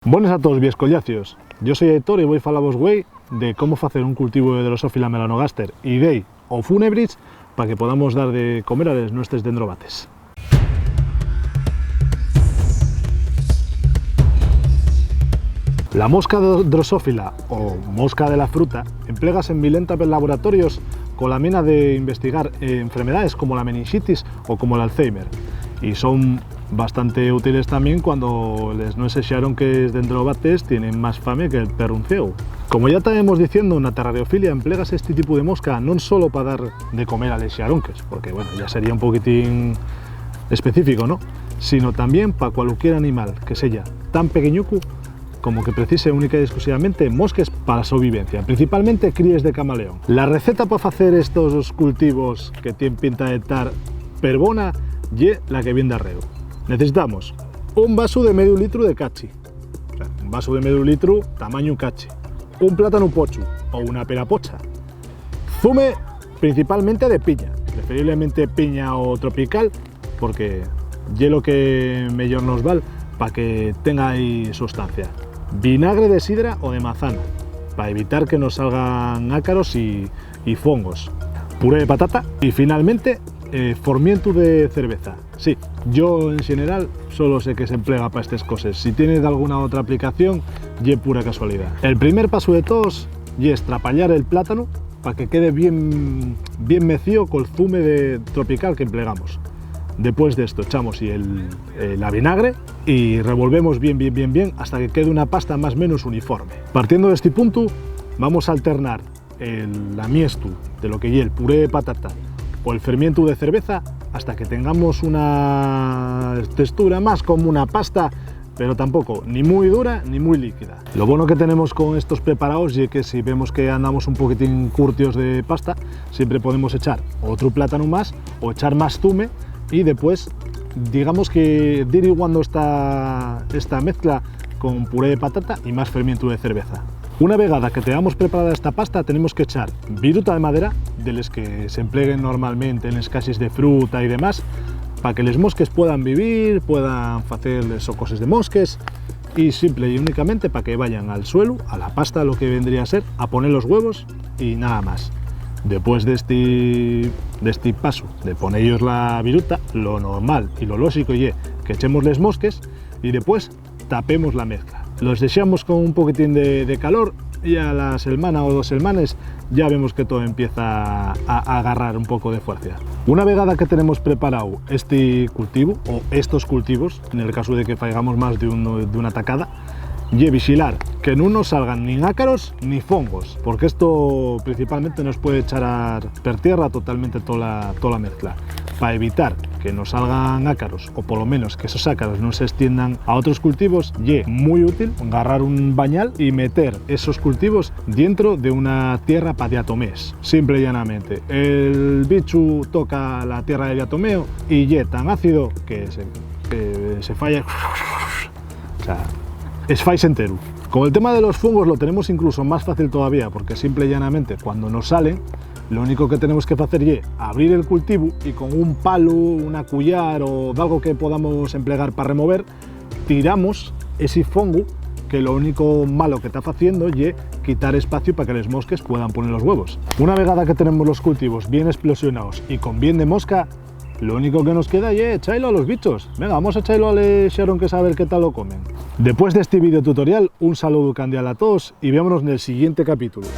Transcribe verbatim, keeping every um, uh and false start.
Bones a toos, viescollacios. Yo soi Aitor y voi falavos güei de cómo facer un cultivu de Drosophila melanogaster idei o funebris pa que podamos dar de comer a les nuestres dendrobates. La mosca dro-, drosófila o mosca de la fruta emplégase en milenta laboratorios cola mina de investigar, eh, enfermedaes como la meninxitis o como l'Alzheimer, y son bastante útiles tamién cuando les nueses xaronques dendrobates tienen más fame que'l perru enciáu. Como yá tábemos diciendo, na terrariofilia emplégase esti tipu de mosca non solo pa dar de comer a les xaronques, porque, bueno, yá sería un poquitín específico, ¿no? Sino tamién pa cualuquier animal que seya tan pequeñucu como que precise única y esclusivamente mosques pa la so vivencia, principalmente críes de camaleón. La receta pa facer estos cultivos, que tien pinta de tar perbona, ye la que vien darreu. Necesitamos un vasu de mediu litru de cachi, o sea, un vasu de mediu litru tamañu cachi, un plátanu pochu o una pera pocha, zume, principalmente de piña, preferiblemente piña o tropical, porque ye lo que meyor nos val pa que tenga ahí sustancia. Vinagre de sidra o de mazana, pa evitar que nos salgan ácaros y, y fongos. Puré de patata y, finalmente, eh, formientu de cerveza. Sí, yo, en xeneral, solo sé que s'emplega pa estes coses. Si tiene dalguna otra aplicación, ye pura casualidá. El primer pasu de toos ye estrapallar el plátanu pa que quede bien, bien mecío col zume de tropical que emplegamos. Depués d'esto, echamos y el, eh, la vinagre y revolvemos bien, bien, bien, bien, hasta que quede una pasta más menos uniforme. Partiendo d'esti puntu, vamos a alternar el, l'amiestu de lo que ye el puré de patata o el fermientu de cerveza hasta que tengamos una textura más como una pasta, pero tampoco ni mui dura ni mui líquida. Lo bono que tenemos con estos preparaos ye que si vemos que andamos un poquitín curtios de pasta, siempre podemos echar otru plátanu más o echar más zume y depués, digamos que dir iguando esta, esta mezcla con puré de patata y más fermientu de cerveza. Una vegada que tengamos preparada esta pasta, tenemos que echar viruta de madera, de les que s'empleguen normalmente nes cases de fruta y demás, pa que les mosques puedan vivir, puedan facer les so coses de mosques, y simple y únicamente pa que vayan al suelu, a la pasta, lo que vendría a ser, a poner los güevos y nada más. Depués d'esti, d'esti pasu de ponellos la viruta, lo normal y lo lóxico ye que echemos les mosques y depués tapemos la mezcla. Los dexamos con un poquitín de, de calor y a la selmana o dos selmanes ya vemos que todo empieza a, a agarrar un poco de fuercia. Una vegada que tenemos preparao esti cultivu o estos cultivos, nel casu de que faigamos más d'un, d'una tacada, ye vixilar que nun nos salgan nin ácaros ni fongos, porque esto principalmente nos puede echar per tierra totalmente tola, tola mezcla. Pa evitar que nos salgan ácaros, o polo menos que esos ácaros nun s'estiendan a otros cultivos, ye mui útil garrar un bañal y meter esos cultivos dientro de una tierra pa diatomés. Simple y llanamente, el bichu toca la tierra de diatomeo y ye tan ácido que se, que se fai, o sea, esfaise enteru. Con el tema de los fungos lo tenemos incluso más fácil todavía, porque simple y llanamente, cuando nos salen, lo único que tenemos que facer ye abrir el cultivu y con un palu, una cuyar o dalgo que podamos emplegar pa remover, tiramos esi fongu, que lo único malo que ta faciendo ye quitar espaciu pa que les mosques puedan poner los güevos. Una vegada que tenemos los cultivos bien esplosionaos y con bien de mosca, lo único que nos queda ye echailu a los bichos. Venga, vamos a echailu a les xaronques a ver qué tal lo comen. Depués d'esti video tutorial, un saludu candial a toos y vémonos nel siguiente capítulu.